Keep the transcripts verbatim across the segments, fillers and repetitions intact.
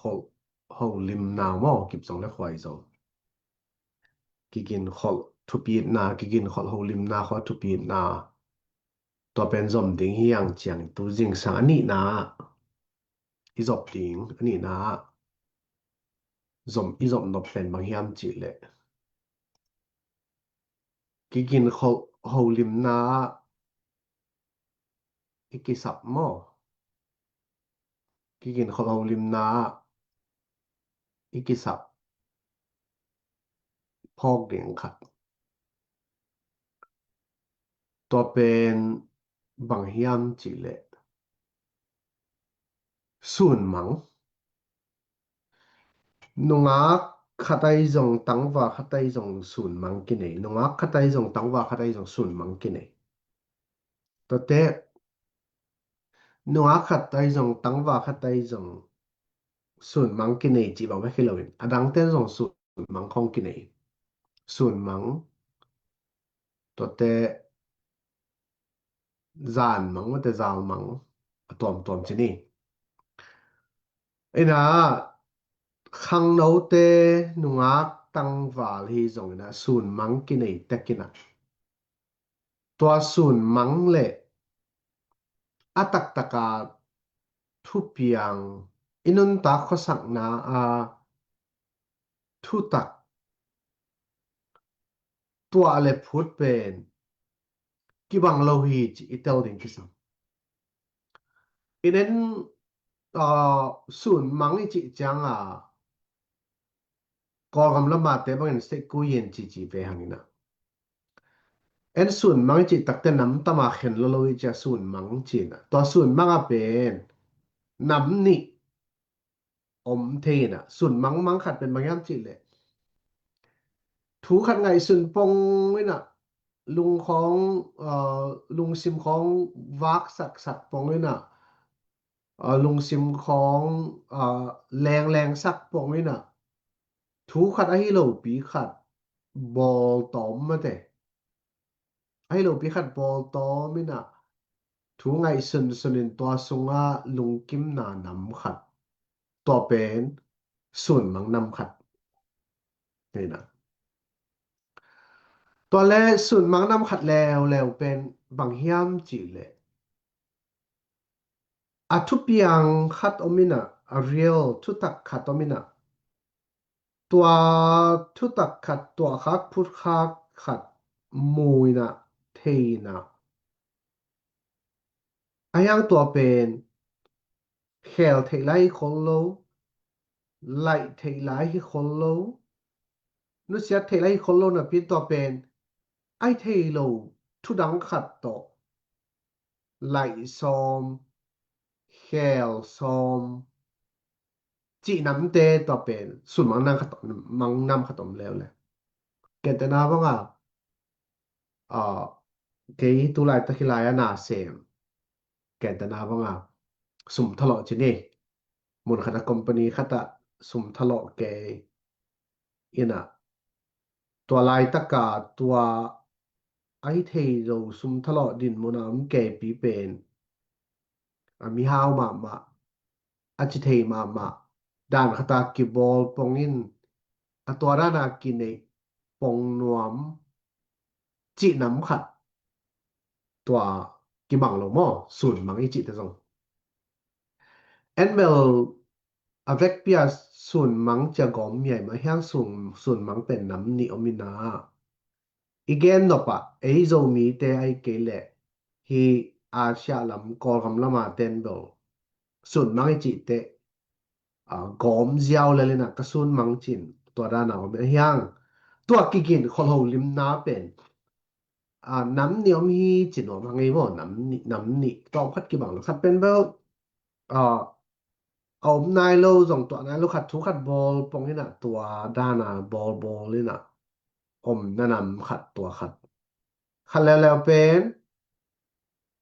kholh holimna maw, kip zong le khuai zong. Kiginkholh thupitna, kiginkholh holimna khua thupitna. Tua pen zom ding hi ang ciang tu zingsang a nihna ah i zop ding, a nihna ah zom, i zop nop pen bang hiam cih leh kiginkholh holimna ah i kisap maw? Kiginkholh holimna ah i kisap phawk ding khat. Tua pen bang hiam cih leh sunmang. Nungak khat ahi zong, tangval khat ahi zong sunmang kinei. Nungak khat ahi zong, tangval khat ahi zong sunmang kinei. Tuate, nungak khat ahi zong, tangval khat ahi zong sunmang kinei cih bang bek hi loin, a dangte zong sunmang khong kinei. Sunmang, tuate, zanmang, tuate, zalmang, a tuamtuam ci ni. Ina, khangnote, nungak, tangval hi zong ina sunmang kinei tek ina. Tua sunmang le a taktaka thupiang, i nuntak khuasakna a thutak tuah le phut pen kibang lo hi ci i tel ding kisam. I nen, ah, sunmang i cih cianga Kawlgam lamate bangin state kuyen cici ve hangina. En sunmang i cih takte nam tama khen lolo i cia sunmang cina. Tua sunmang a pen nam nih om theina. Sunmang mang khat pen bang hiam cih leh thu khat ngaihsun pong ina, lungkhawng, ah, lungsim khawng vak saksak pong ina, ah, lungsim khawng, ah, lengleng sak pong ina, thu khat ahi lopi khat bawl tawm mate. Ahi lopi khat bawl tawm ina, thu ngaihsunsun in tua sunga lungkimna nam khat. Tua pen sunmang nam khat. Ina. Tua le sunmang nam khat leuleu pen bang hiam cih leh a thupiang khat om ina, a real thutak khat om ina, tua thutak khat, tuahkhak phutkhak khat mu ina, thei ina. A hiang tua pen khel theih lai hi khol lo, laih theih lai hi khol lo, nusiat theih lai hi khol lo napi tua pen ai thei lo thudang khat tawh laih sawm, khel sawm, cih namte tua pen sunmang nam khat, mang nam khat om leuleu. Kentena banga, ah, kei tu laitak hi lai a na sem. Kentena banga sum thalawh ci ni. Mun khat a company khat a sum thalawh kei ina, tua laitaka tua ai thei lo sum thalawh din muna om keipi pen a mihau mahmah, a ci thei mahmah, dan khata kibawl pongin a tua dana kineih pong nuam cih nam khat tua kibang lo maw, sunmang i cihte zong. Enbel a vekpia sunmang cia gawm miai mah hiang sun, sunmang pen nam nih om ina. I gen nopah ei Zomite ai kei leh hi Asia lam, Kawlgam lama tenbel sunmang i cihte, a, gawm ziau lelina ka sunmang cin tua dana om hiang. Tua kiginkholh holimna pen, a, nam nih om hi ci nuam hang ei maw, nam nih, nam nih tawm khat kibang lo khat pen bel, a, a om nai lo zong tuah nai lo khat thu khat bawl pong ina tua dana bawl bawl ina om na nam khat tua khat. Khat leuleu pen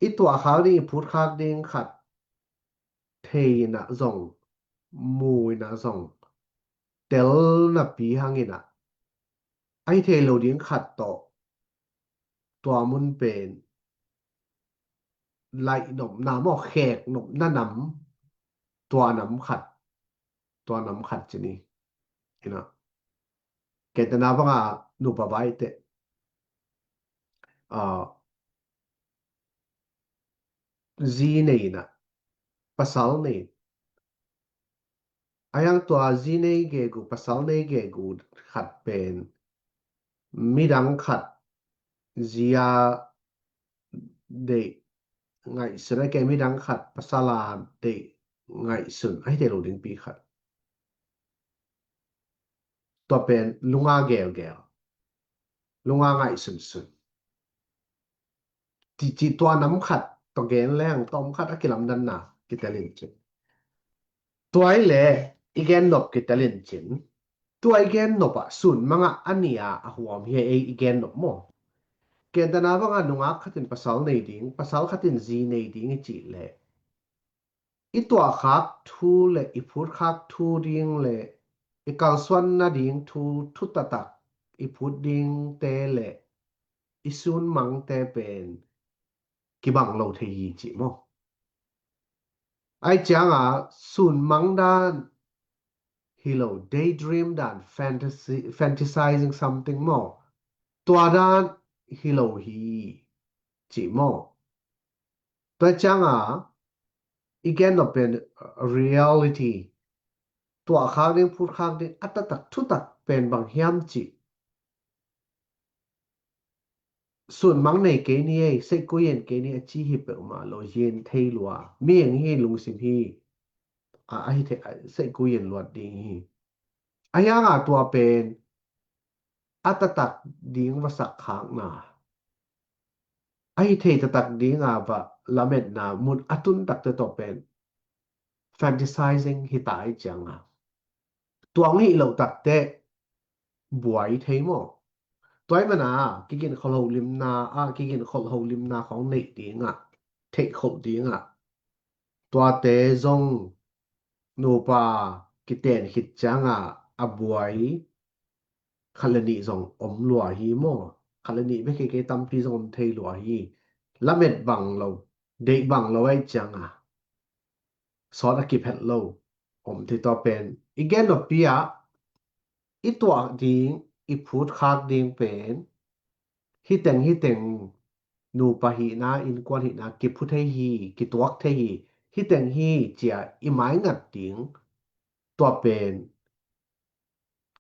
i tuahkhak ding, i phutkhak ding khat thei ina zong, mu ina zong, tel napi hang ina ai thei lo ding khat tawh tua mun pen laih nopna maw, khek nopna nam tua nam khat tua nam khat ci ni. Ina. Kentena banga nupa vai te. Ah, zi nei na, pasal nei. Ayang tua zi nei gegu, pasal nei gegu khat pen midang khat zia deih ngaihsun, a ke midang khat pasala deih ngaihsun, ahi te lo ding pi khat. Tua pen lunga gelgel, lunga ngaihsunsun. Ti, ti tua nam khat tua gen leng, tom khat a kilamdanna kitelin cin. Tua i le i gen nop kitelin cin. Tua i gen nop ah sun manga a nia a huam hi ei i gen nop maw. Kentena banga nungak khatin pasal nei ding, pasal khatin zi nei ding i cih le i tuahkhak thu le i phutkhak thu ding le i kalsuan nading thu, thu taktak i phut dingte le i sunmangte pen kibang lo thei hi cih maw. Ai cianga sunmang dan hi lo, daydream dan, fantasy, fantasizing something maw. Tua dan hi lo hi cih maw. Tua cianga i gen nop pen reality, tuahkhak ding, phutkhak ding, a taktak thutak pen bang hiam cih. Sunmang nei kei ni ei, seikui en kei ni a ci hi peuhmah lo, hi en thei lua. Mi eng hi, lungsim hi. A, ahi thei, a, seikui en luat ding hi. A hianga tua pen a taktak ding va sakkhakna, ahi thei taktak dinga va lametna mun a tun takte tawh pen fantasizing hi ta i cianga. Tua hong hih loh takte buai thei maw. Tua i mana kiginkholh holimna a, kiginkholh holimna khawng neih dingah, theihkholh dingah, tuate zong nupa kiten khit cianga a buai khat le nih zong om lua hi maw. Khat le nih bek hi kei, tampi zong om thei lua hi. Lamet bang lo, deih bang lo ahi cianga sawt a kiphet lo om thei. Tua pen i gen nop pi ah i tuah ding, i phutkhak ding pen hiteng hiteng nupa hihna, innkuan hihna kiphu thei hi, kituak thei hi, hiteng hi cia i maingat ding. Tua pen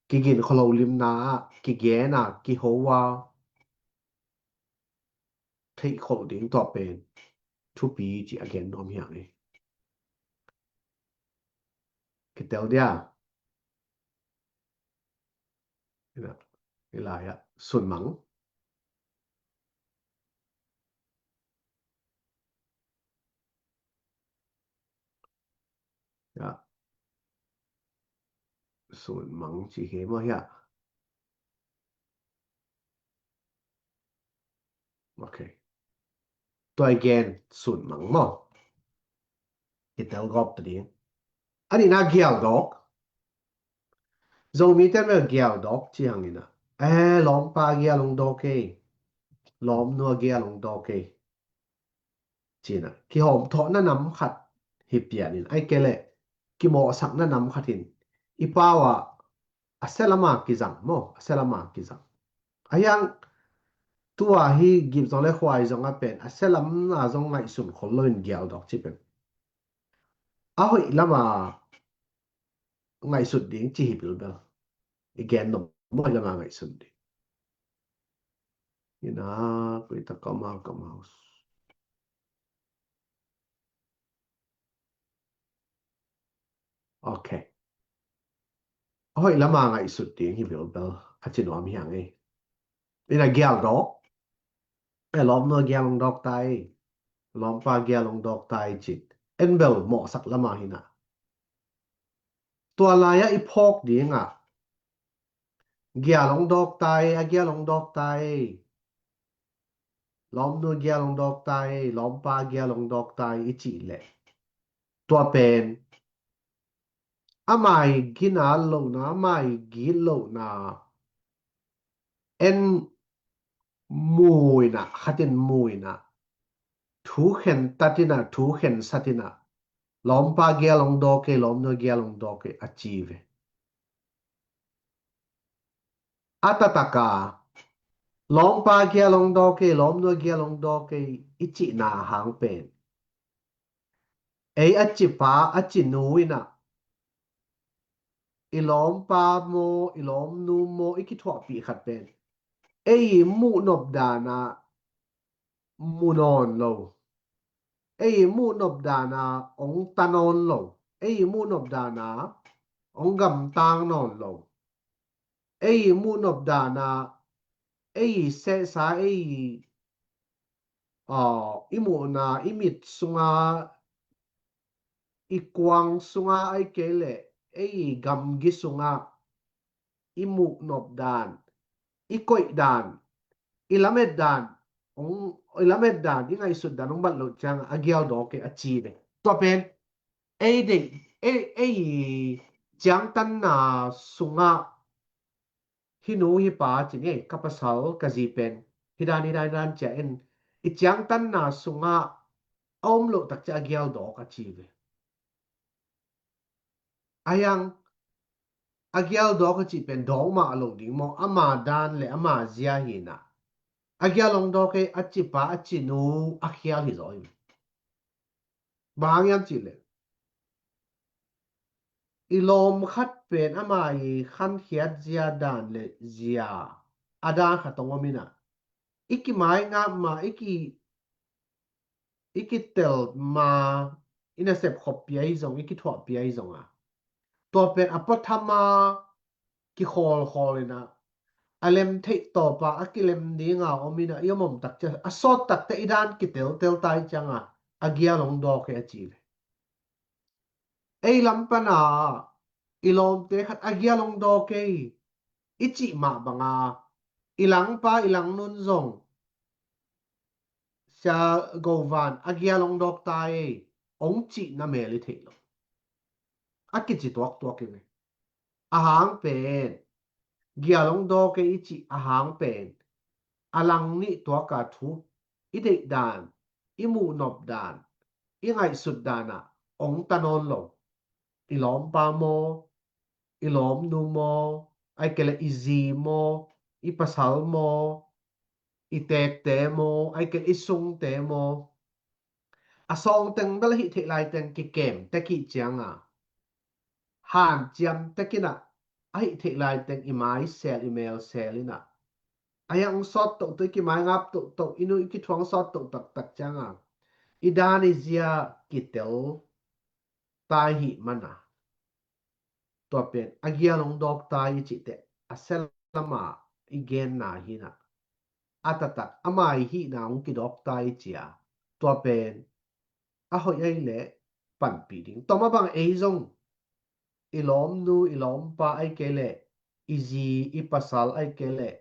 kiginkholh holimna ah kigen a, kiho a, theihkholh ding tua pen thupi ci a gen nuam hi hang hi. Kitel dia. Ina, i lai ah sunmang. Ya. Sunmang ci hi maw hia. Ok. Tua i gen sunmang maw. Kitel gawp ta ding. A nihna gialdawk. Zomite bel gialdawk ci hang ina. Eh, lawmpa gial hong dawk ei. Lawmnu a gial hong dawk ei. Cina. Kihawmthawhna nam khat hi pianin. Ai kei leh kimawhsakna nam khat hin. I pau ah a sia lama kizang maw, a sia lama kizang. A hiang tua hi gip zong le khuai zong a pen a sia lam a zong ngaihsun khol loin gialdawk ci pen. A hoih lama ngaihsut ding ci hi bilbel. I gen nop, a hoih lama ngaihsun ding. Ina, kuita kamau kamau. Ok. A hoih lama ngaihsut ding hi bilbel a ci nuam hi hang ei. Ina gialdawk. E, lawmnu a gial hong dawk ta ei. Lawmpa gial hong dawk ta ei cit. En bel mawhsak lama hina. Tua lai-ah i phawk dingah gial hong dawk ta ei, a gial hong dawk ta ei. Lawmnu gial hong dawk ta ei, lawmpa gial hong dawk ta ei i cih leh. Tua pen. Ama i gina lohna, ama i git lohna. En muina, khatin muina. Thu khen tatina, thu khen satina. Lawmpa gial hong daw kei, lawmnu gial hong daw kei a ci ve. A taktak a, lawmpa gial hong daw kei, lawmnu gial hong daw kei i cihna hang pen, ei a cipa a cinu in ah, i lawmpa maw, i lawmnu maw i kithuahpih khat pen, ei i muh nop dan a mu nawn lo. Ei i muh nop dan a hong ta nawn lo. Ei i muh nop dan a hong gamtang nawn lo. Ei i muh nop dan a, ei i sehsa, ei i, aw, i muhna, i mit sunga, i kuang sunga, ahih kei leh ei i gamgi sunga i muh nop dan, i koih dan, i lamet dan, hong, i lamet dan, i ngaihsut dan hong bat loh ciang a gial daw kei a ci ve. Tua pen, ei deih, ei, ei ciangtanna sungah, hih nu hih pa ci ni, ka pasal ka zi pen hih dan, hih dan, hih dan ci-a en, i ciangtanna sungah a om loh tak ciang a gial daw kei a ci ve. A hiang, a gial daw kei a cih pen daw mah lo ding maw, ama dan le ama zia hi in ah, a gial hong daw kei a cipa a cinu a khial hi zaw hi. Bang hang hiam cih leh, i lawm khat pen ama i khankhiat zia dan le zia a dan khat hong om in ah, i kimaingap ma, i ki, i kitel ma, i nasep khop pia hi zong, i kithuah pia hi zong a, tua pen a puatham a kikhawlkhawl in ah, a lem theih tawp a a kilem ding a om in ah, i om om tak ciang a sawt tak teh i dan kiteltel ta hi ciang a, a gial hong daw kei a ci ve. Ei lam pan a i lawmte khat a gial hong daw kei i cih mah bang a, i langpa i langnun zong Sia Go Van a gial hong daw kei ta ei hong cih na mel i theih lo. A kici tuaktuak hi ve. A hang pen, gial hong daw kei i cih a hang pen, a lang nih tuak a thu i deih dan, i muh nop dan, i ngaihsut dan ah hong ta nawn lo. I lawmpa maw, i lawmnu maw, ahih kei leh i zi maw, i pasal maw, i teekte maw, ahih kei leh i sungte maw, a sawng teng bel a hih theih lai teng kikem tek hi ciang a, hanciam tek in ah, a hih theih lai teng i mai sel, i mel sel in ah, a hiang sawt tohtoh, i kimaingap tohtoh, i nu i kithuang sawt toh taktak ciang a, i dan i zia kitel ta i hih man a, tua pen a gial hong daw kei ta i cih teh a sia lam a i genna hi in ah, a taktak ama i hihna hong kidaw kei ta i ci a, tua pen a hoih ahih leh panpih ding. Tua mah bang ei zong i lawmnu, i lawmpa, ahih kei leh i zi, i pasal, ahih kei leh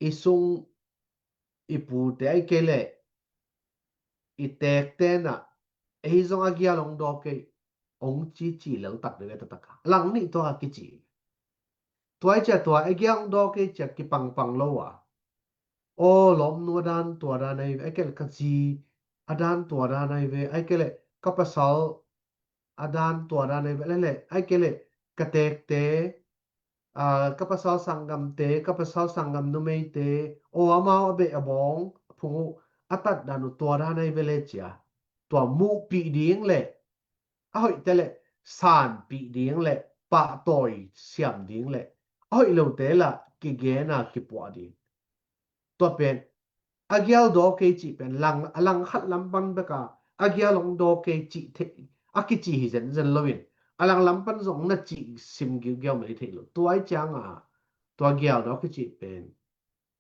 i sung, i pute, ahih kei leh i teekte in ah, ei zong a gial hong daw kei hong cici lel tak deuh e, a taktak a lang nih tuak a kici. Tua i ci a, tua a gial hong daw kei ci a kipangpang lo a, aw, lawmnu a dan tua dan ahi ve, ahih kei leh ka zi a dan tua dan ahi ve, ahih kei leh ka pasal a dan tua dan ahi ve, leh leh, ahih kei leh ka teekte, aa, ka pasal sanggamte, ka pasal sanggam numeite, aw, amau a beh a bawng a phung uh a tat dan uh tua dan ahi ve le ci a, tua muhpih ding le a hoihte le sanpih ding le pahtawi siam ding le a hoih lote la kigen a kipuah ding. Tua pen a gial daw kei cih pen lang, a lang khat lam pan bek a a gial hong daw kei cih theih a kici hi zenzen lo in, a lang lam pan zong na cih sim giugiau mah i theih lo. Tua i ciang a tua gial daw kei cih pen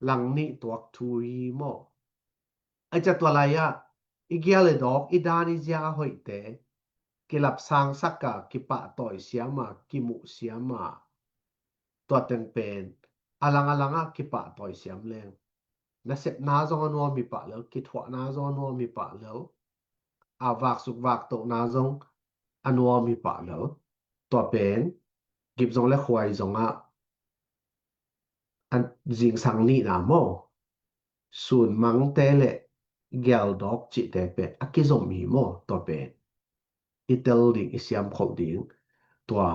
lang nih tuak thu hi maw? A ci a, tua lai ah i gial i dawk, i dan i zia a hoihte kilapsang sak a, kipahtawi siam a, kimuh siam a, tua teng pen a lang a lang ah kipahtawi siam leng, nasepna zong a nuam hi pah lel, kithuahna zong a nuam hi pah lel, a vaksuk vaktohna zong a nuam hi pah lel. Tua pen gip zong le khuai zong ah a zingsang nihna maw, sunmangte le gial dawk cihte pen a kizom hi maw? Tua pen i tel ding, i siam khol ding, tua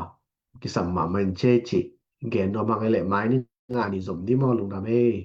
kisam mahmah in cei cih gen nuam hang ei leh mai ni nga ni zom dih maw, lungdam ei.